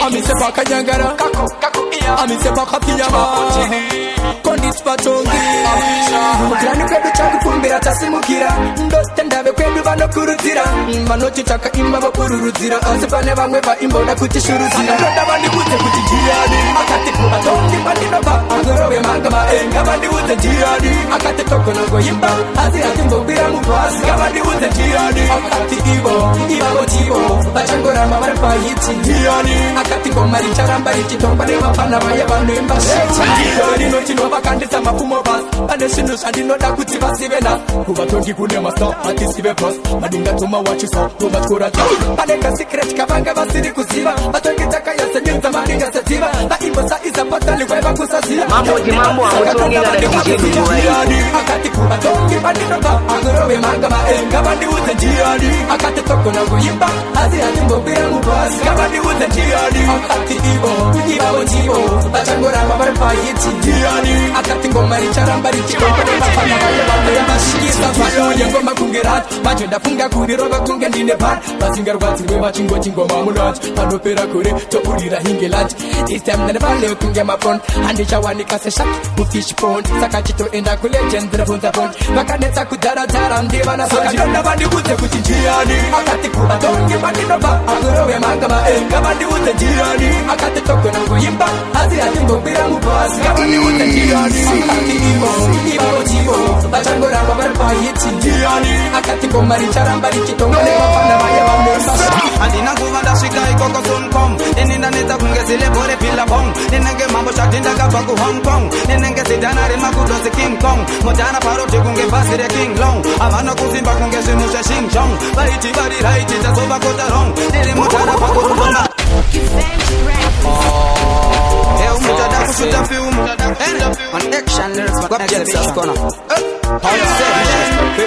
Amisepakanyangara amisepakapiyama konditsvatongi mukirani kwedu chakufumbira tasimukira ndotendave kwedu vanokurudzira vanoti takaimba vokururudzira asi pane vamwe vaimboda kutishurudzira ndoda vandiudze kuti ndiani akati vatongi pandinobva akurove mangama ngavandiudze ndiani akati togonongoimba asi hatimbokwira mubhasi ngavandiudze ndiani akati ivo ivavo tivo vachangoramba vari pahiti ndiani akati ngoma richaramba richitongwa nevapfana vaya vanoimba shiti ndinovakandisa mapfumo pasi pane zvinhu zvandinoda kuti vazive nhasi kuvatongi kune masa hatisive pasi madingatoma wachisa tovatyora ta pane kasikireti kavanga vasiri kuziva vatongi takayasenyudza madingasaziva vaimbosa pataliweva kusaziva akati kuvatongi pandinobva akurove mangama ngavandiudze ndiani akati togona kuimba asi hatimbokwira mubhasi ngavandiudze ndiani akati ivo ivavo ndivo vachangoramba vari pahiti ndiani akati ngoma richaramba richitongwa nevafana vaya vanoyambasvikisa vanoye ngoma kunge rati manje ndafunga kurirova kunge ndine bhati vasingarwadzirwe vachingoti ngoma munati panopera gore toburira hinge lati this time ndinevale kunge mapond handichawanika seshaki mufish pond saka chitoenda kulegend ndinobvunza bond vakanetsa kudharadhara ndivana saka ndonda vandiudze kuti ndiani akati kuvatongi pandinobva akurove mangama ngavandiudze ndiani akati togona kuimba asi hatimbokwira mubhasi ngavandiudze ndiani akati ivo ivavo tivo vachangoramba vari pahiti ndiani akati ngoma richaramba richitongwa nevafana vaya vanoimba handina nguva ndasvika ikoko soncom ini ndanetsa kunge zilebore billabong ndinenge mambo shati ndakabva kuHong Kong ndinenge zidhana remakudozi King Kong mudhana paroti kunge bhazi reKing Long havana kusimba kunge zvinhu zveshingjong vaiti vari raiti tazovakota rong ndiri mudhana pakurudonga mutada kushuta film on action lyrics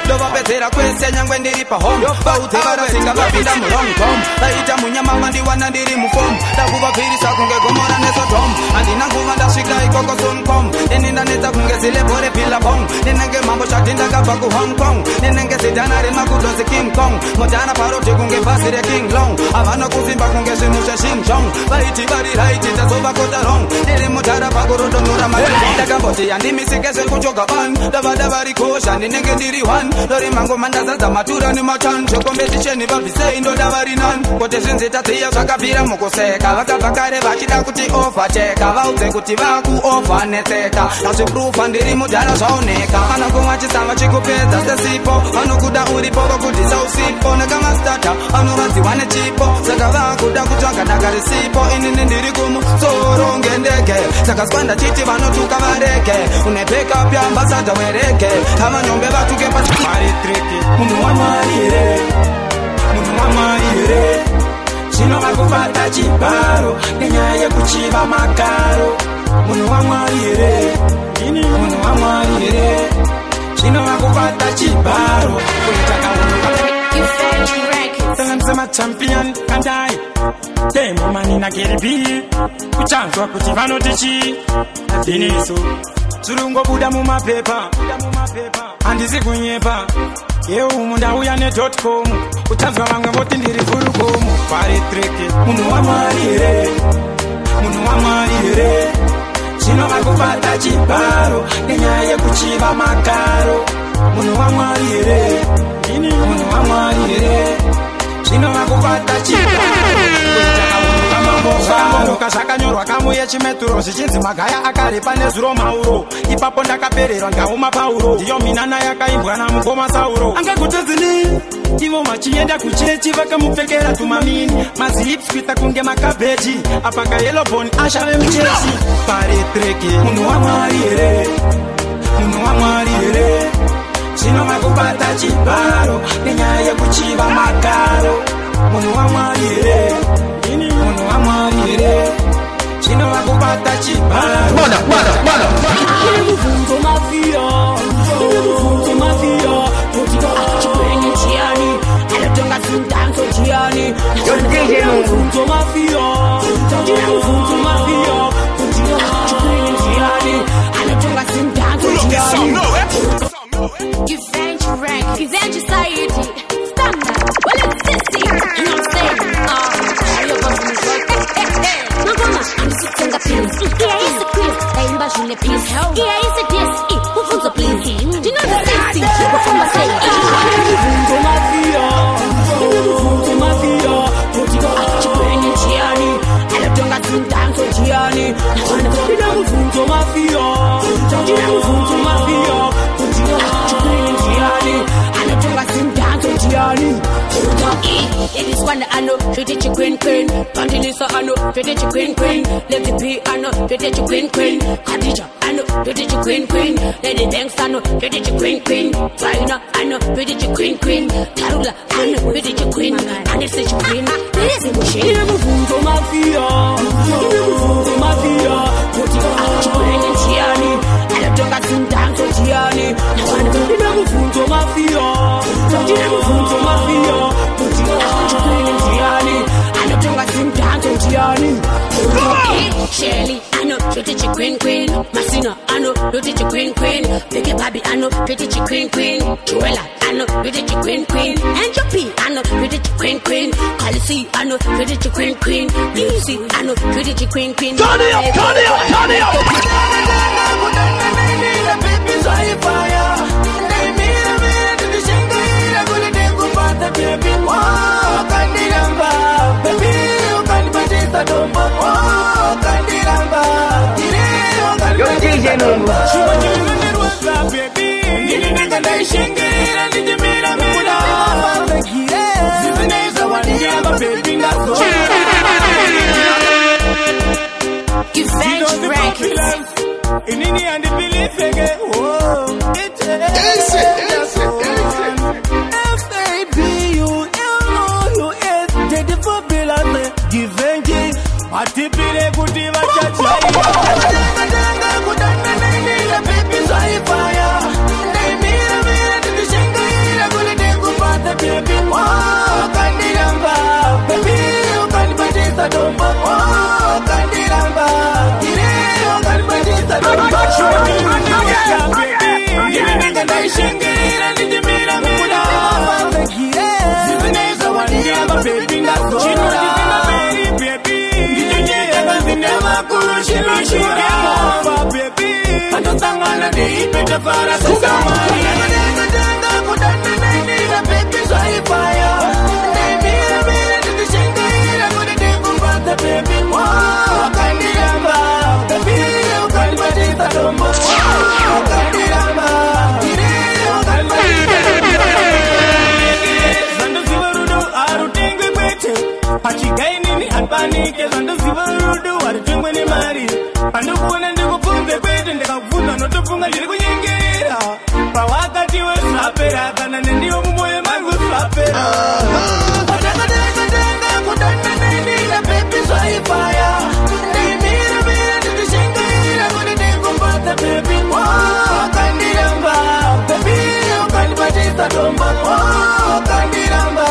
ndovapedzera kwese nyangwe ndiri pahome vaudze varasinga vapinda mulong tom vaita munyama vandiwana ndiri mufom ndakuvabvirisa kunge gomora nesodom handina nguva ndasvika ikoko soncom ini ndanetsa kunge zilebore billabong ndinenge mambo shati ndakabva kuHong Kong ndinenge zidhana remakudozi King Kong mudhana paroti kunge bhazi reKing Long havana kusimba kunge zvinhu zveshingjong vaiti vari raiti tazovakota rong ndiri mudhara pakurudonura ndakamboti handimisike zvekujoga van ndavada vari kosha ndinenge ndiri one ndori mangoma ndazadza matura nematan zvekompetisheni vabvisei ndoda vari nani kuti zvinzi tadziya zvakabvira mukuseka vakabva kare vachida kuti overteka vaudze kuti vakuovanetseka ndazviprufa ndiri mudhara zvaoneka vanokumwachisa vachikupedza sesipo vanokuda uripo vokudhisa usipo nekamastata vanovadziwa nechipo saka vakuda kutsvaga daka risipo inini ndiri kumusoro ngendege saka skwanda chiti vanotuka varege une backup yaambasada werege avanyombe vatuke pasi munhu wamwari here munhu wamwari here zvino vakubata chibharo nenyaya yekuchiva makaro munhu wamwari here munhu wamwari here zvino vakubata chibharo Tell them champion and I Demo man in a KDB Kuchanzwa kuti vanoti chii Diniso Zvirungobuda mumapepa handisi kunyepa yeumu ndauya ne.com uchanzwa vamwe voti ndiri furukomu pari treki munhu wamwari here munhu wamwari here zvino vakubata chibharo nenyaya yekuchiva makaro munhu wamwari here munhu wamwari here zvino vakubata chibharo Zvakanyorwa zvakanyorwa kamuye chimeturo zvichinzi magaya akarepa nezuro mauro ipapo ndakapererwa ndikauma pauro ndiyo minana yakaimbwa namukoma Sauro angakutedzini ivo vachienda kuchechi vakamupfekera tumamini mazihips kuita kunge makabheji apa kayelobon ashave muchechi pari treki munhu wamwari here munhu wamwari here zvino vakubata chibharo nenyaya yekuchiva makaro munhu wamwari here munhu wamwari here zvino vakubata chibharo Mubvunzo mafia mubvunzo mafia kuti chikwenye chiyani anotonga zindanzo chiyani mubvunzo mafia mubvunzo mafia kuti chikwenye chiyani anotonga zindanzo chiyani Givenchy rank, Givenchy society, standard. Well, it's sissy, you know what I'm saying? Iya isi DSE mubvunzo please. Ndinonzi sisi zvekufamba sei? Mubvunzo mafia, mubvunzo mafia. Kuti chikwenye ndiani anotonga zindanzo ndiani? Ndine mubvunzo mafia, ndine mubvunzo mafia. Kuti chikwenye ndiani anotonga zindanzo ndiani? Ladies wanna ano, treat it queen queen. Pandinisa ano, treat it queen queen. Lady P ano, treat it queen queen. Khadija ano, treat it queen queen. Lady Banks ano, treat it queen queen. China ano, treat it queen queen. Tarula ano, treat it queen. Anise queen. This is machine. Ndine mubvunzo mafia, ndine mubvunzo mafia. Kuti chikwenye ndiani anotonga zindanzo ndiani? Ndine mubvunzo mafia, ndine mubvunzo mafia. Kuti chikwenye ndiani anotonga zindanzo ndiani? Shelly ano, treat it queen queen. Masina ano, treat it queen queen. Big Baby ano, treat it queen queen. Joella ano, treat it queen queen. Angel P ano, treat it queen queen. Khaleesi ano, treat it queen queen. Lucy ano, treat it queen queen. Turn it up, turn it up, turn it up. Yo DJ Nungu. Givenchy Records. Inini and the belief again. Whoa, it is F-A-B-U-L-O-U-S Givenchy. Atipire kuti vachachaiya. Achigainini apanike zvandoziva rudo haritengwe nemari. Pandikuona ndikubvunze kwete, ndikakubvunza notofunga ndiri kunyengera. Pawakati wezvapera kana nendiwo mumwoyo mangu zvapera. Patakatenga kudananenira bebi zvaifaya. Ndimiramira ndichishingaira kuti ndikubata bebi. Wakandiramba bebi, ukandibatisa dombo. Wakandiramba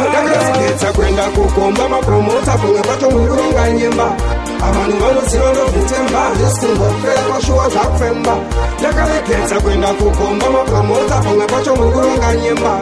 ndakaregedza kuenda kukomba mapromota pamwe pacho mukuronga nyemba. Avanhu vanoziva ndozvitemba zvisikungofe kwashuwa zvakufemba. Ndakaregedza kuenda kukomba mapromota pamwe pacho mukuronga nyemba.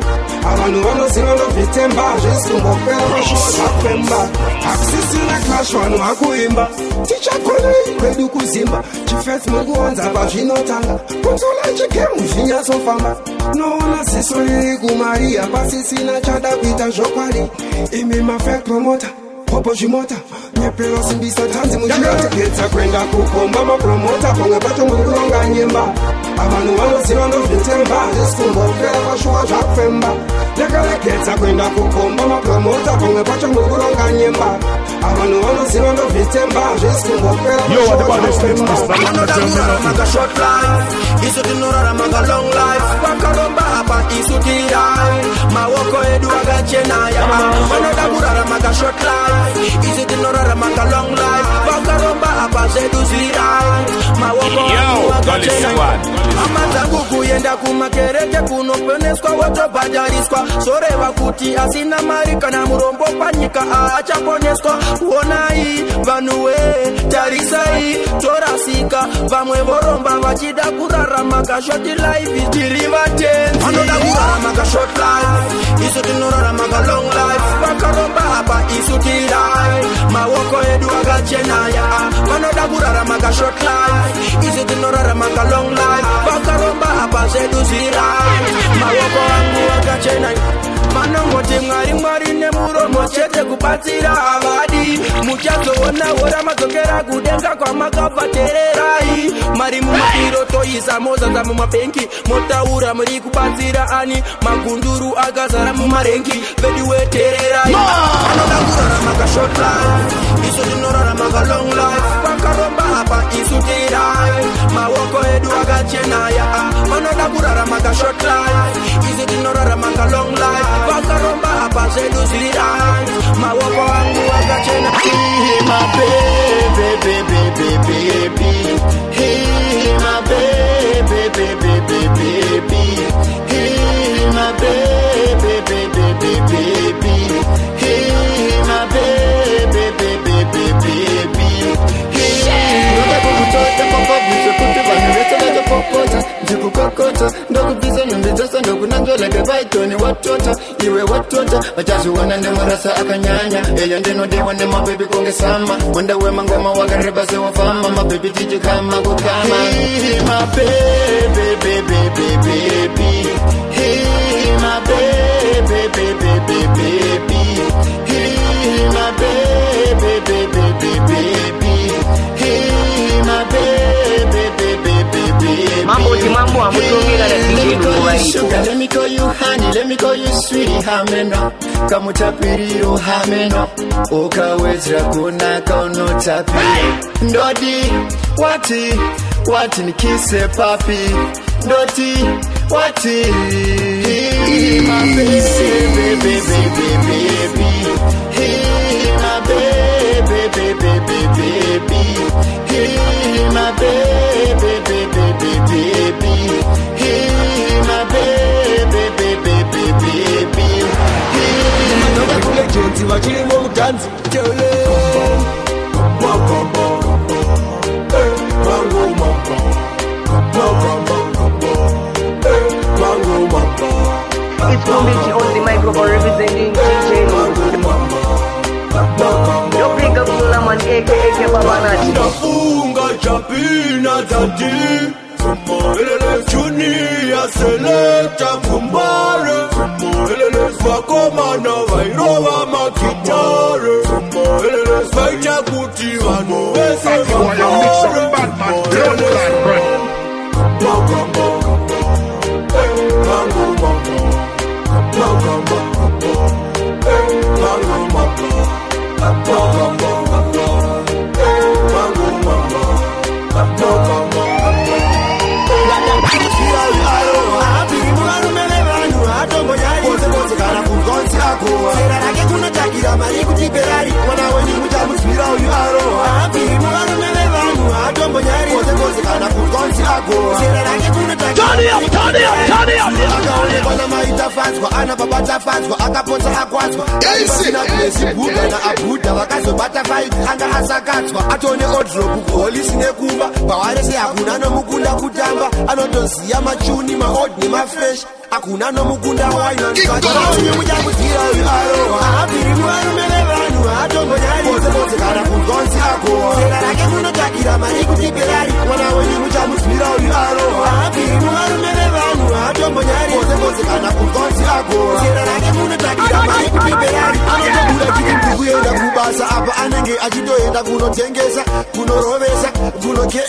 Avanhu vanoziva ndozvitemba zvisikungofe kwashuwa zvakufemba. Hakusisina clash vanhu vakuimba tichakonei kwedu kuzimba. Chifesi mukuonza pazvinotanga konzola chigemu zvinyatsofamba. Noona ziso riri kumariya pasisina chada kuita zvokwadi. Imi mafake promota popo zvimota nyepero simbisa tanzi muchikaregedza kuenda kukomba mapromota pamwe pacho mukuronga nyemba. Avanhu vanoziva ndozvitemba zvisikungofe kwashuwa zvakufemba. Ndakaregedza kuenda kukomba mapromota pamwe pacho mukuronga nyemba. Avanhu vanoziva ndozvitemba zvisikungofe kwashuwa zvakufemba. Vanoda kurarama ka short life, isu tinorarama ka long life. Vakaromba apa isu tirai, maoko edu akachenaya. Vanoda kurarama ka short life, isu tinorarama ka long life. Vakaromba apa zvedu zvirai, maoko edu akachenaya. Hama dzangu kuenda kumakereke kunoponeswa wotobhadhariswa. Zvoreva kuti asina mari kana murombo panyika achaponeswa. Onai vanhu we tarisai torasika. Vamwe voromba vachida kurarama ka short life, tiri vatenzi. Vanoda kurarama ka short life, isu tinorarama ka long life. Vakaromba apa isu tirai, maoko edu akachenaya. kurarama ka short life, isu tinorarama ka long life. Vakaromba apa zvedu zviri, maoko angu akachena. Vanongoti Mwari Mwari nemuromo chete kubatsira havadi. Muchazoona hora madzokera kudenga kwamakabva tererai. Mari mumapiro toisa mozadza mumabhengi, motaura muri kubatsira ani. Magunduru akazara mumarengi, veduwe tererai. Vanoda kurarama ka short life, isu tinorarama ka long life. Vakaromba apa isu tirai, maoko edu akachena ya. Vanoda kurarama ka short life, isu tinorarama ka long life. Vakaromba apa zvedu zviri right, maoko angu akachena. Hey my baby, baby, baby, baby. Hey my baby, baby, baby, baby. Hey my baby, baby, baby, baby. Hey my baby, baby, baby, baby. Hey, ndakutota papabhiso kuti vanhu vese vachapopota, ndikukokota ndokubvisa nhumbi dzose ndokunanzva like python. Watota iwe watota, vachazviona nemurasa akanyanya. Eyo ndinodiwa nemabebi kunge sama, munda wemangoma wakareba sewafama, mabebi tichikama kukama. Hey my baby, baby, baby, baby. Hey my baby, baby, baby, baby. Hey my baby, baby, baby, baby. Hey my baby, baby, baby, baby. Mambo ti mambo amutongera na DJ Lungu varipo. Sugar, let me call you honey, let me call you sweetie, hameno. Kamutapiriro hameno. Ukawedzera kunaka unotapira. Ndodi, wati, wati nikise papi. Ndoti, wati. My baby, baby, baby, baby. Hey, my baby, baby, baby, baby. Hey, my baby, baby, baby, baby. Hey, my baby, baby, baby, baby. Hey, legends vachirimo mutanzi. Tele makamba, eh mangoma, makamba, eh mangoma. It's Kumbichi on the microphone representing DJ Lungu. Yo pick up Sulaman aka Babanati. Ndafunga chapina dzati Junior selector kumbare, vakomana vairova magitare, vaita kuti vanhu vese vafare. Makamba, eh mangoma, makamba, eh mangoma, makamba, eh mangoma, makamba. Zera rake kunotakira mari kuti Ferrari, mwana wenyu muchamutswira uyu aroha. Haabviri muvarume vevanhu, haatombonyari kose kose kana kunzwanzi agoa. Zera rake kunotakira akaonekwa namaitafadzwa, ana baba tafadzwa, akapotsa akwadzwa. Pasina blesi bhuga naabhuda vakazobata faiti anga asakadzwa. Atone odropu kuholisi nekumba pawarese hakuna nomukunda kutamba. Anotoziya machuni maod nemafresh, hakuna nomukunda wainanwenyu muchamudzira uyu aroha. Haabviri muvarume vevanhu, haatombonyari kose kose kana kunzwanzi agoa. Zera rake kunotakira mari kuti Ferrari, mwana wenyu muchamudzira uyu aroha. Haabviri muvarume vevanhu, haatombonyari kose kose kana kunzwanzi agoa. Zera rake kunotakira mari kuti Ferrari. Anotobuda chiri kuenda kubasa, apa anenge achitoenda kunotengesa, kunorovesa, kunoke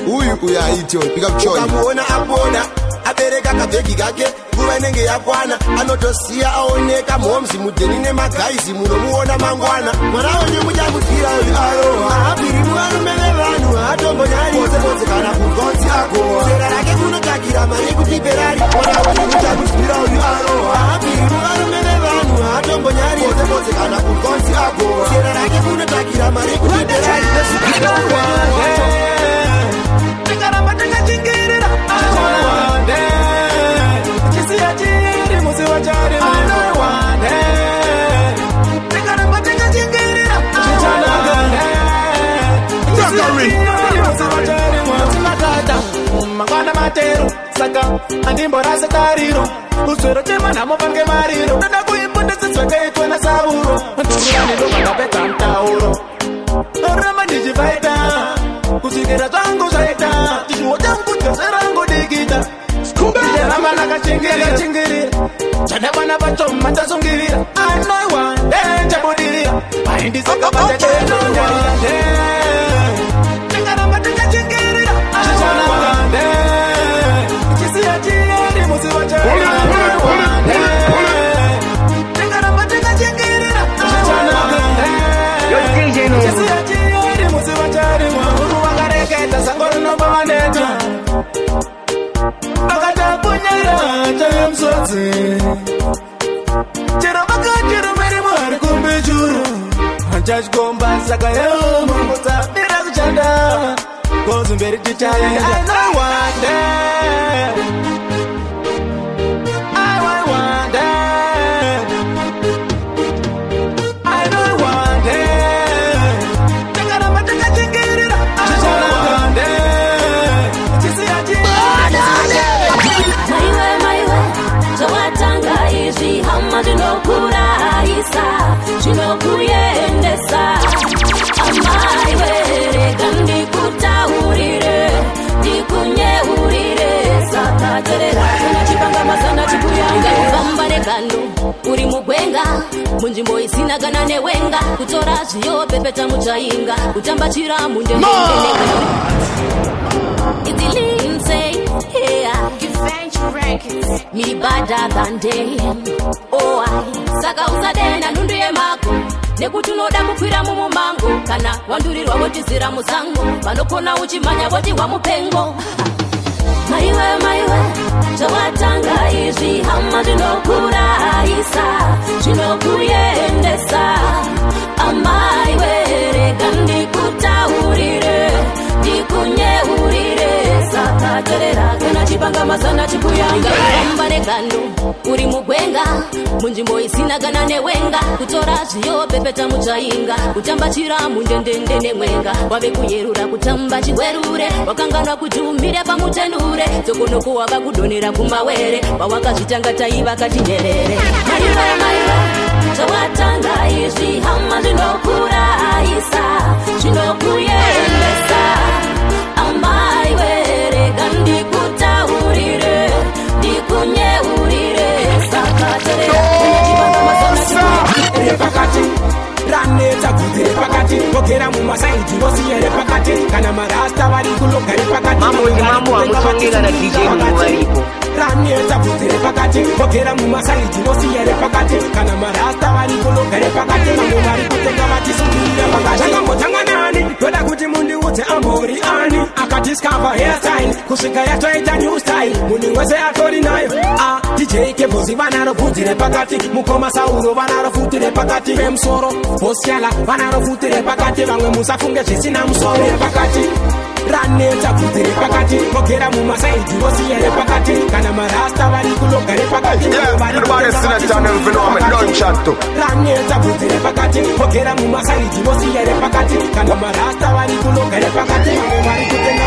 uyu uyu aito pick up choice. Ukamuona apona abereka kabhegi kake, nguva inenge yakwana, anotosiya aoneka mhomzi mudheni nemagaizi, munomuona mangwana. Mwana wenyu muchamudzira uyu aroha. Haabviri muvarume vevanhu, haatombonyari kose kose kana kunzwanzi agoa. Zera rake kunotakira mari kuti Ferrari, mwana wenyu muchamudzira uyu aroha. Haabviri muvarume vevanhu, haatombonyari kose kose kana kunzwanzi agoa. Zera rake kunotakira mari kuti Ferrari. Tikaramba takachingirira chisiya chiri musi wachari. Tikaramba takachingirira mangwana materu, saka andimborasa tariro uswero chema nhamo pange mariro. Ndoda kuipundisa zvakaitwa nasauro, ndururani ndobva ndapedza mutauro. Ramba ndichifaita Kusvikira zvangu zvaita Chishuwo changu choserangu dikita Ndiramba ndakachingirira chingirira Chadakwana pachoma chasungirira I know one day chabudirira Vaindisaka pachateno Tingaramba tikachingirira I know one day Chisiya chiyeri musi wachari Tingaramba tikachingirira I know one day Chisiya chiyeri musi wachari Mwauru wakareketa sango rinomba vaneta Akatapunyira chaiye musodzi Chero vakachero mirimo ari kumbichuru Hanchachikomba saka yeo mungotsamira kuchanda Kozi mberi tichaenda I know one day I want one day I know one day Takaramba takachingirira I know one day Chisiya chiyeri Maiwe maiwe zvawatanga izvi hama zvinokurayisa zvinokuyendesa amaiwe rega ndikutaurire ndikunyeurire saka terera kana chipanga mazana chikuyanga kufamba negando uri mugwenga munzvimbo isina kana newenga kutora zviyo pepeta muchainga kutamba chiramu ndendendeneka It's Lindsay here. Me badder than them. Oh, I saka usadena nundu yemako nekuti unoda kukwira mumumango kana wandurirwa wotizira musango vanokona uchimanya voti wamupengo maiwe maiwe zvawatanga izvi hama zvinokurayisa zvinokuyendesa amaiwe rega ndikutaurire ndikunyeurire saka terera kana chipanga mazana chikuyanga famba negando uri mugwenga munzvimbo isina kana newenga kutora zviyo pepeta muchainga kutamba chiramu ndendende nemwenga wave kuyerura kutamba chigwerure wakanganwa kuti umire pamutenure dzokonoko wava kudonera kumawere pawakazvitanga taiva kachinyerere maiwe maiwe zvawatanga izvi hama zvinokurayisa zvinokuyendesa amaiwe rega ndikutaurire ndikunyeurire saka terera Repakati ranetsa bvudzi repakati vogera mumasaidhi vosiya repakati kana marasta vari kuloga repakati Mambo ndimambo hamutonge kana DJ Nungu varipo. Ranetsa bvudzi repakati vogera mumasaidhi vosiya repakati kana marasta vari kuloga repakati vamwe vari kutenga vatisungirira pakati zvakambotanga nani ndoda kuti mundiudze ambori ani akadiscover hairstyle kusvika yatoita new style munhu wese atori nayo DJ Kebhozi vanaro bvudzi repakati mukoma Sauro vanaro futi repakati vemusoro Bosiala vanaro futi repakati vamwe musafunge zvisina musoro repakati ranetsa bvudzi repakati vogera mumasaidhi vosiya repakati kana marasta vari kuloga repakati ranetsa bvudzi repakati vogera mumasaidhi vosiya repakati kana marasta vari kuloga repakati vamwe vari kutenga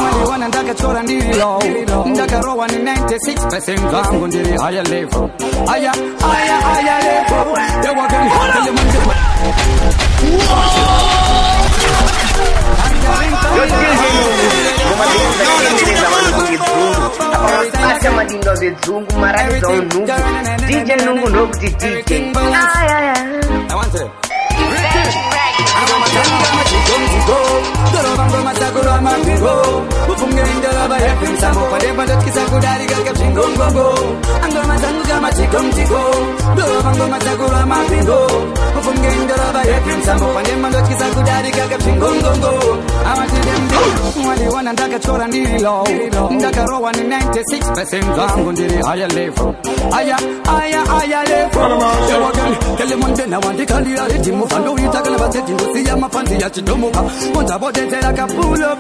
Maliwana ndakachora ndiri low ndakarowa ni 96% vangu ndiri higher level higher higher higher level they walking tell them Apa madinga zedzungu maratidza unhubu DJ Nungu ndokuti DJ I want to Maliwana ndakachora ndiri low ndakarowa ni 96% vangu ndiri higher level higher higher higher level tell them ndena wandikandira ridhimu vandoita kana vateti ndosiya mafanzi yachidomuka monzavotedzera kapull up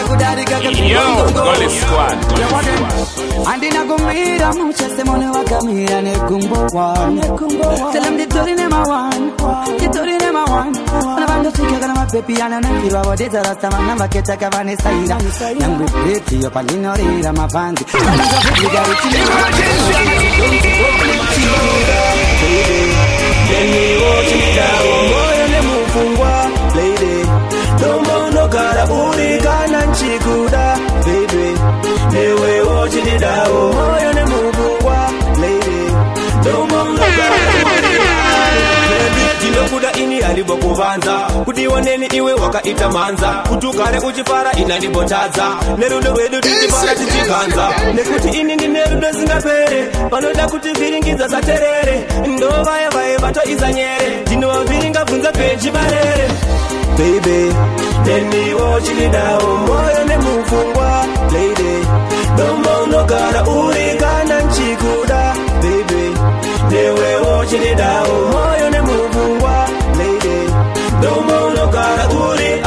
kudarika Andina kumira muchese mone wakamira nekumbowa Tell them nditori nemawan, nditori nemawan Vanondosvika kana mapepi anonakirwa vodedza rasta vana vaketaka vane saira Nyangwe bhedhiyo pandinorira mapanzi Moyo nemupfungwa lady Dombo unogara uri kana nchikuda baby Newe uchindidawo moyo nemupfungwa lady Dombo unogara uri ndinokuda ini handibokuvanza kudiwa neni iwe wakaita mhanza kuti ugare uchifara ina ndibotadza nerudo rwedu tichifara tichiganza nekuti ini ndine rudo singapere vanoda kutivhiringidza saterere ndo vaya vaye vatoiza nyere ndinovavhiringa bvunza pechi barere baby neniwo chindidawo moyo nemupfungwa lady dombo unogara uri kana nchikuda baby newewo chindidawo moyo nemupfungwa lady dombo unogara uri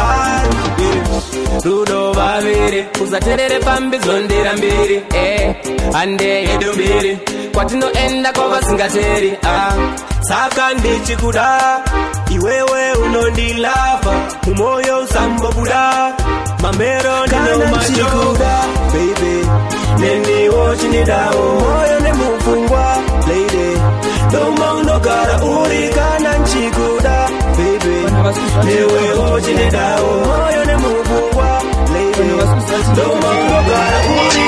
rudo vaviri usaterere pambizondira mbiri hande yedu mbiri kwatinoenda kwavasingateri saka ndichikuda iwewe unondilava mumoyo usambobuda mamero ndinomachoda baby neniwo chindidawo moyo nemupfungwa lady dombo unogara uri kana nchikuda baby newewo chindidawo moyo nemupfungwa lady dombo unogara uri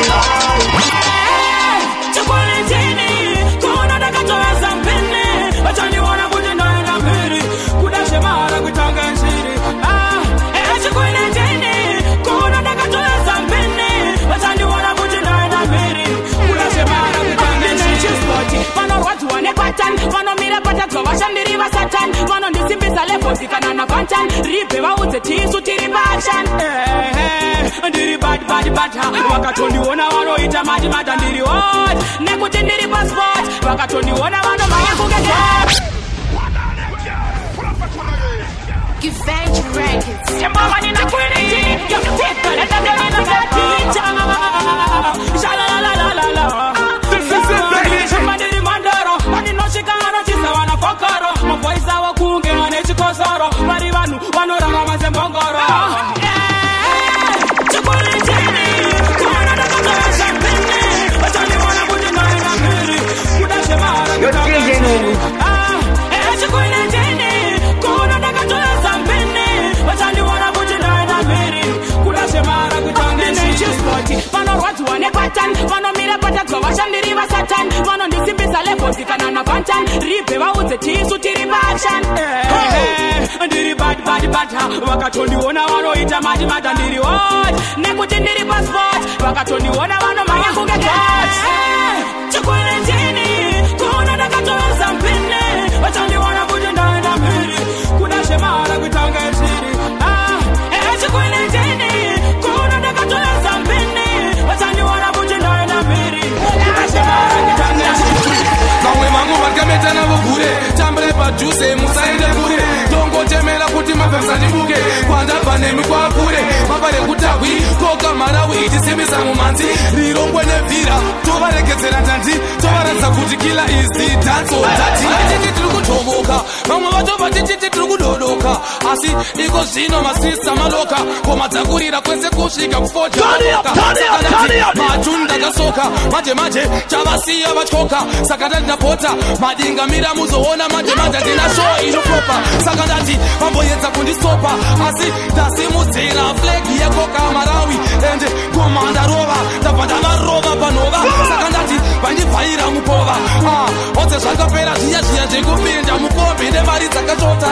Vanomira patadzwa vashandiri vasatan vanondisimbisa levels kana navantan ribve vaudze tisu tiri pashan ndiri bad bad bad vakatondiona vanoita mati mata ndiri hot nekuti ndiri pasport vakatondiona vanomhanya kunge vari vanhu vanorarama sembongoro vanorwadziwa nepatan vanomira patadzwa vashandiri vasatan vanondisimbisa levels kana navantan ribve vaudze tisu tiri pashan ndiri bad bad bad vakatondiona vanoita mati mata ndiri hot nekuti ndiri pasport vakatondiona vanomhanya kunge gat chikwenetini kuona ndakatovesa mpini vachandiona kuti ndaenda mhiri kuda zvemahara kuitanga ishiri chikwenetini kuona ndakatovesa mpini vachandiona kuti ndaenda mhiri kuda zvemahara kuitanga ishiri vamwe vangu vakameta navo gure tambire padhuze musaende kure tongochemera kuti mafemsa ndibuke kwandabva nemi kwakure mabva rekutahwi koka marawi ichisimbisa mumanzi rirongwe nebvira tovaregedzera ndanzi tovaratidza kuti kila izi dhanso tati titi tiri kutomoka vamwe vacho vatititi tiri kudodoka asi iko zvino masisa maloka ngoma dzakurira kwese kusvika kufoja matuni ndakasoka manje manje chavasiya vatyoka saka ndati ndapota madinga mira muzoona manje manje ndina show inopropa saka ndati vamboedza kundisopa asi ndasimudzira flegi yekoka marawi ende ngoma ndarova ndabva ndavarova panova saka ndati vandibvaira mukova odze zvakapera zviya zviya zvekupinda mukombi nemari dzakachota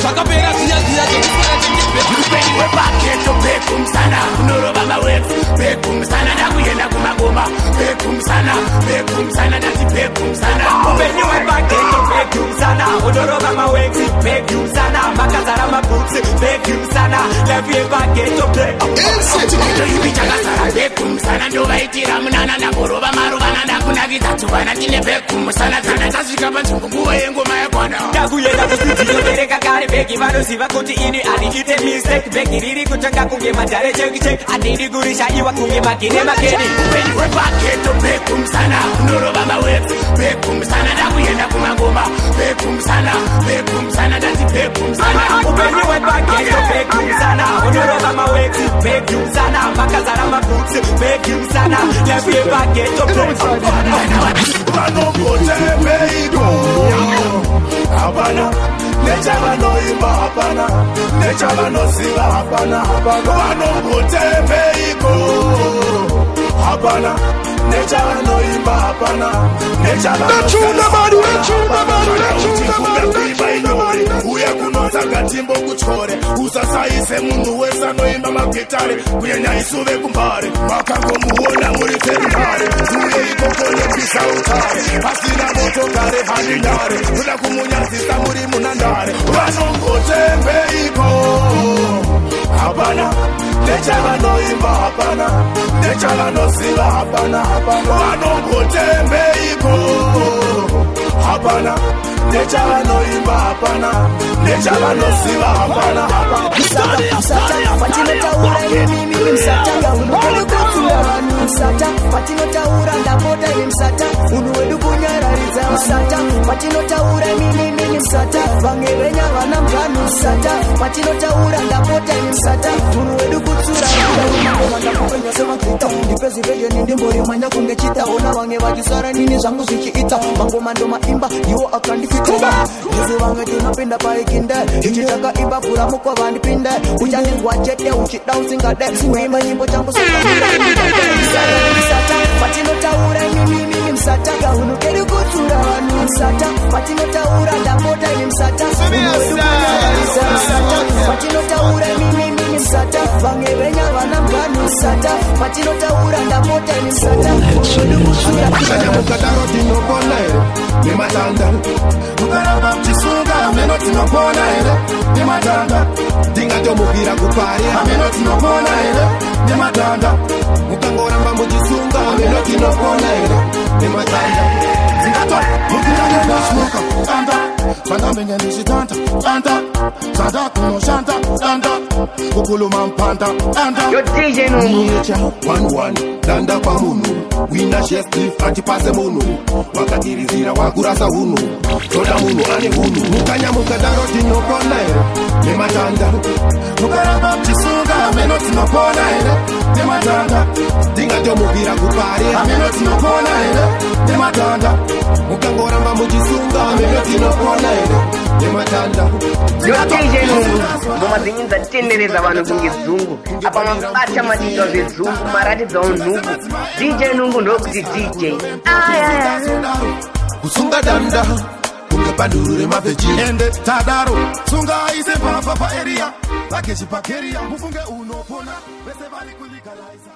zvakapera zviya zviya zvekuupenyu hwepaketo bekumusana unorova mawefu bekumusana ndakuenda kumagoma bekumusana bekumusana ndati bekumusana upenyu hwepaketo bekumusana musana unorova maweksi bhegi musana makazara mabooks bhegi musana life yepageto ipi chakazara bhegi musana ndovaitira munana ndakurova maruvana ndakunakidza tsuvana ndine bhegi musana dzana tasvika panzvimbo nguva yengoma yakwana ndakuenda kustudio bereka kare bhegi vanoziva kuti ini handiite mistake bhegi riri kutanga kunge madhare chekicheki handidi kurishaiwa kunge magine makeni upenyu hwepageto bhegi musana unorova maweksi bhegi musana ndakuenda kumangoma bhegi musana bhegi musana ndati bhegi musana upenyu hwepageto bhegi musana unorova maweksi bhegi musana makazara mabooks bhegi musana life yepageto vanombotembeiko hapana nechavanoimba hapana nechavanoziva hapana vanombotembeiko hapana nechavanoimba hapana nechavanozivakuimba inyore uye kunotsanga timbo kutyore usasaise munhu wese anoimba magitare kunyanya isu vekumbare makangomuona muri terunare uye ikoko nepisa utare pasina motokare handinare toda kumunyadzisa muri munhandare vanombotembeiko hapana nechavanoimba hapana nechavanoziva hapana vanombotembeiko hapana nechavanoimba hapana nechavanoziva hapana. Patinotaura imimi musata unhu wedu kutsura vanhu musata patinotaura ndapota imi musata unhu wedu kunyararidza musata patinotaura imimi musata vamwe venya vana muganu musata patinotaura ndapota imi musata unhu wedu kutsura vanhu semakuita ndipezivhezheni ndimborimanya kunge chitaona vamwe vachisara nini zvangu zvichiita mangoma ndomaimba iwo akandifita isu vamwe tinopinda paikinde ichi chakaimba vhura mukova ndipinde uchandinzwa chete uchida usingade kuimba nyimbo changu saka patinotaura imimi musata kahunhu kedu kutsura vanhu musata patinotaura ndapota imi musata unhu wedu kunyararidza musata patinotaura imimi musata vamwe venya vana muganu musata patinotaura ndapota imi musata unhu wedu kutsura mukadaro tinopona here nematanda mukaramba muchisunga hameno tinopona here nematanda tingatomukira kupari hameno tinopona here nematanda mukangoramba muchisunga hameno tinopona here nematanda tingatomukira tanda vandamenya ndichitanda tanda tanda kunoshanda tanda kukuluma mpanda tanda Yo DJ Nungu 1-1 danda pamunhu wina shestif achipase munhu wakatirizira wakurasa hunhu toda munhu ane hunhu mukanya mukadaro tinopona here nematanda mukaramba muchisunga hameno tinopona here nematanda tingatomukira kupari hameno tinopona here nematanda mukangoramba muchisunga hameno tinopona here nematanda Yo DJ Nungu ngoma dzenyu dzatenderedza vanhu kunge dzungu apa mabata madinga zvezungu maratidzawo nhubu DJ Nungu ndokuti DJ kusunga danda kunge paduru remavheji ende tadaro sunga ise mbavha paeria pakechi pakeria mufunge unopona vese vari kulegaliza.